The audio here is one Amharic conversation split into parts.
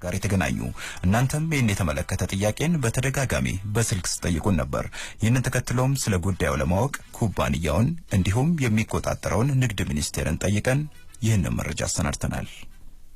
ጋር የተገናኙ እናንተም ይህን የተመለከተ ጥያቄን በተደጋጋሚ በስልክ ስትጠይቁን ነበር። ይህንን ተከትሎም ስለ ጉዳዩ ለማወቅ ኩባንያውን እንዲሁም የሚቆጣጠረውን ንግድ ሚኒስቴርን ጠይቀን ይህንን መረጃ አሰናድተናል።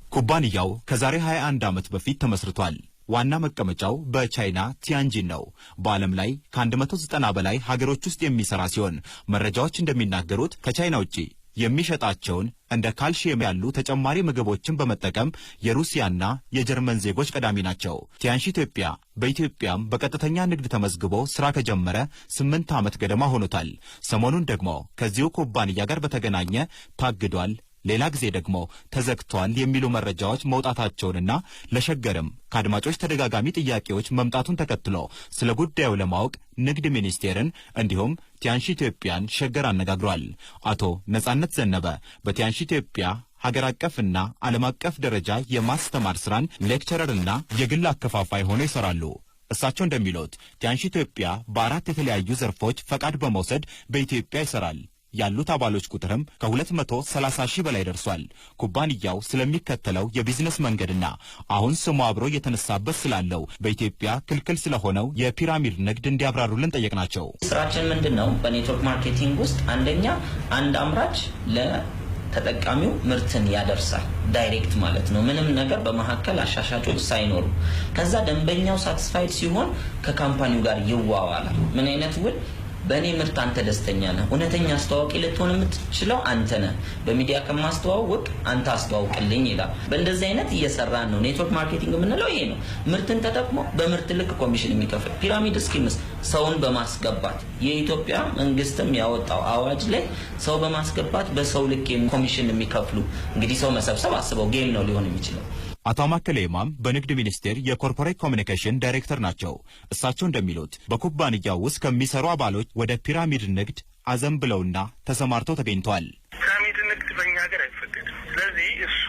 ኩባንያው ከዛሬ 21 ዓመት በፊት ተመስርቷል። ዋና መቀመጫው በቻይና ቲያንጂን ነው። በዓለም ላይ ከ190 በላይ ሀገሮች ውስጥ የሚሰራ ሲሆን መረጃዎች እንደሚናገሩት ከቻይና ውጪ የሚሸጣቸውን እንደ ካልሽየም ያሉ ተጨማሪ ምግቦችን በመጠቀም የሩሲያና የጀርመን ዜጎች ቀዳሚ ናቸው። ቲያንሺ ኢትዮጵያ በኢትዮጵያም በቀጥተኛ ንግድ ተመዝግቦ ስራ ከጀመረ 8 ዓመት ገደማ ሆኖታል። ሰሞኑን ደግሞ ከዚሁ ኩባንያ ጋር በተገናኘ ታግዷል፣ ሌላ ጊዜ ደግሞ ተዘግቷል የሚሉ መረጃዎች መውጣታቸውንና ለሸገርም ከአድማጮች ተደጋጋሚ ጥያቄዎች መምጣቱን ተከትሎ ስለ ጉዳዩ ለማወቅ ንግድ ሚኒስቴርን እንዲሁም ቲያንሺ ኢትዮጵያን ሸገር አነጋግሯል። አቶ ነጻነት ዘነበ በቲያንሺ ኢትዮጵያ ሀገር አቀፍና ዓለም አቀፍ ደረጃ የማስተማር ስራን lecturer ና የግል አከፋፋይ ሆነው ይሰራሉ። እሳቸው እንደሚሉት ቲያንሺ ኢትዮጵያ በ4 የተለያዩ ዘርፎች ፈቃድ በመውሰድ በኢትዮጵያ ይሰራል። ያሉት አባሎች ቁጥርም ከ230 ሺህ በላይ ደርሷል። ኩባንያው ስለሚከተለው የቢዝነስ መንገድና አሁን ስሙ አብሮ እየተነሳበት ስላለው በኢትዮጵያ ክልክል ስለሆነው የፒራሚድ ንግድ እንዲያብራሩልን ጠየቅናቸው። ስራችን ምንድነው? በ network marketing ውስጥ አንደኛ አንድ አምራች ለተጠቃሚው ምርትን ያደርሳል፣ direct ማለት ነው። ምንም ነገር በመሐከል አሻሻጮች ሳይኖሩ። ከዛ ደንበኛው satisfied ሲሆን ከ company ው ጋር ይዋዋላል። ምን አይነት ውል? በእኔ ምርት አንተ ደስተኛ ነህ፣ እውነተኛ አስተዋዋቂ ልትሆን የምትችለው አንተ ነህ፣ በሚዲያ ከማስተዋውቅ አንተ አስተዋውቅልኝ ይላል። በእንደዚህ አይነት እየሰራን ነው። network marketing የምንለው ይሄ ነው። ምርትን ተጠቅሞ በምርት ልክ ኮሚሽን የሚከፍል። pyramid schemes ሰውን በማስገባት የኢትዮጵያ መንግስትም ያወጣው አዋጅ ላይ ሰው በማስገባት በሰው ልክ ኮሚሽን የሚከፍሉ እንግዲህ ሰው መሰብሰብ አስበው game ነው ሊሆን የሚችለው። አቶ አማከለ ይማም በንግድ ሚኒስቴር የ corporate communication ዳይሬክተር ናቸው። እሳቸው እንደሚሉት በኩባንያው ውስጥ ከሚሰሩ አባሎች ወደ ፒራሚድ ንግድ አዘንብለውና ተሰማርተው ተገኝተዋል። ፒራሚድ ንግድ በእኛ ሀገር አይፈቀድም። ስለዚህ እሱ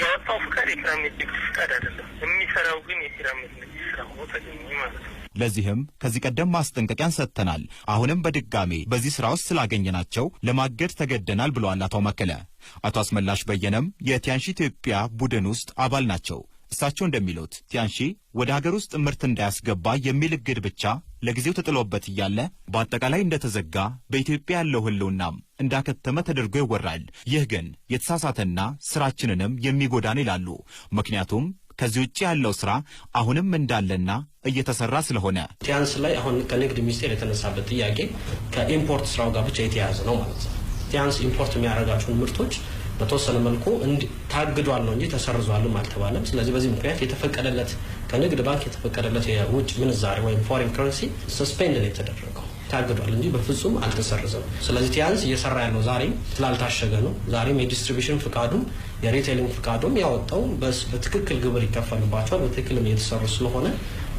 ያወጣው ፍቃድ የፒራሚድ ንግድ ፍቃድ አይደለም። የሚሰራው ግን የፒራሚድ ንግድ ስራ ሆኖ ተገኘ ማለት ነው። ለዚህም ከዚህ ቀደም ማስጠንቀቂያን ሰጥተናል። አሁንም በድጋሜ በዚህ ስራ ውስጥ ስላገኘናቸው ለማገድ ተገደናል ብለዋል አቶ አማከለ። አቶ አስመላሽ በየነም የቲያንሺ ኢትዮጵያ ቡድን ውስጥ አባል ናቸው። እሳቸው እንደሚሉት ቲያንሺ ወደ ሀገር ውስጥ ምርት እንዳያስገባ የሚል እግድ ብቻ ለጊዜው ተጥሎበት እያለ በአጠቃላይ እንደተዘጋ በኢትዮጵያ ያለው ህልውናም እንዳከተመ ተደርጎ ይወራል። ይህ ግን የተሳሳተና ስራችንንም የሚጎዳን ይላሉ። ምክንያቱም ከዚህ ውጪ ያለው ስራ አሁንም እንዳለና እየተሰራ ስለሆነ። ቲያንስ ላይ አሁን ከንግድ ሚኒስቴር የተነሳበት ጥያቄ ከ import ስራው ጋር ብቻ የተያያዘ ነው ማለት ነው። ቲያንስ import የሚያደርጋቸውን ምርቶች በተወሰነ መልኩ ታግዷል ነው እንጂ ተሰርዟልም አልተባለም። ስለዚህ በዚህ ምክንያት የተፈቀደለት ከንግድ ባንክ የተፈቀደለት የውጭ ምንዛሬ ወይም foreign currency suspend ነው የተደረገው፣ ታግዷል እንጂ በፍጹም አልተሰረዘም። ስለዚህ ቲያንስ እየሰራ ያለው ዛሬም ስላልታሸገ ነው። ዛሬም የ distribution ፍቃዱም የ retailing ፍቃዱም ያወጣው በትክክል ግብር ይከፈልባቸዋል፣ በትክክልም እየተሰሩ ስለሆነ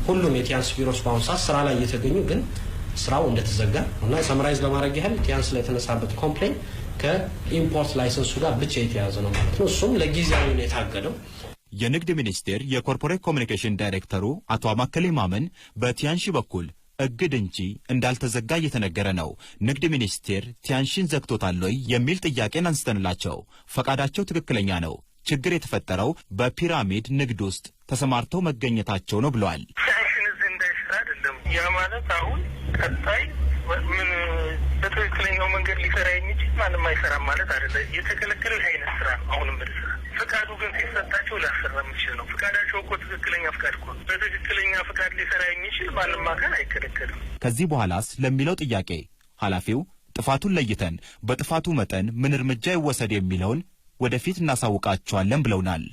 ሁሉም የቲያንስ ቢሮዎች በአሁኑ ሰዓት ስራ ላይ እየተገኙ ግን ስራው እንደተዘጋ እና summarize ለማድረግ ያህል ቲያንስ ላይ የተነሳበት complain ከ import license ኡ ጋር ብቻ የተያዘ ነው ማለት ነው። እሱም ለጊዜያዊ ነው የታገደው። የንግድ ሚኒስቴር የ corporate communication ዳይሬክተሩ አቶ አማከለ ይማምን በቲያንሺ በኩል እግድ እንጂ እንዳልተዘጋ እየተነገረ ነው። ንግድ ሚኒስቴር ቲያንሺን ዘግቶታል ወይ የሚል ጥያቄን አንስተንላቸው ፈቃዳቸው ትክክለኛ ነው፣ ችግር የተፈጠረው በፒራሚድ ንግድ ውስጥ ተሰማርተው መገኘታቸው ነው ብለዋል። ቲያንሺን እዚህ እንዳይሰራ አይደለም። ያ ማለት አሁን ቀጣይ ምን በትክክለኛው መንገድ ሊሰራ የሚችል ማንም አይሰራም ማለት አይደለም። የተከለከለው ይሄ አይነት ስራ ነው። አሁንም በስራ ፍቃዱ ግን ሲሰጣቸው ሊያሰራ የሚችል ነው። ፍቃዳቸው እኮ ትክክለኛ ፍቃድ እኮ ነው። በትክክለኛ ፍቃድ ሊሰራ የሚችል ማንም አካል አይከለከልም። ከዚህ በኋላስ ለሚለው ጥያቄ ኃላፊው ጥፋቱን ለይተን በጥፋቱ መጠን ምን እርምጃ ይወሰድ የሚለውን ወደፊት እናሳውቃቸዋለን ብለውናል።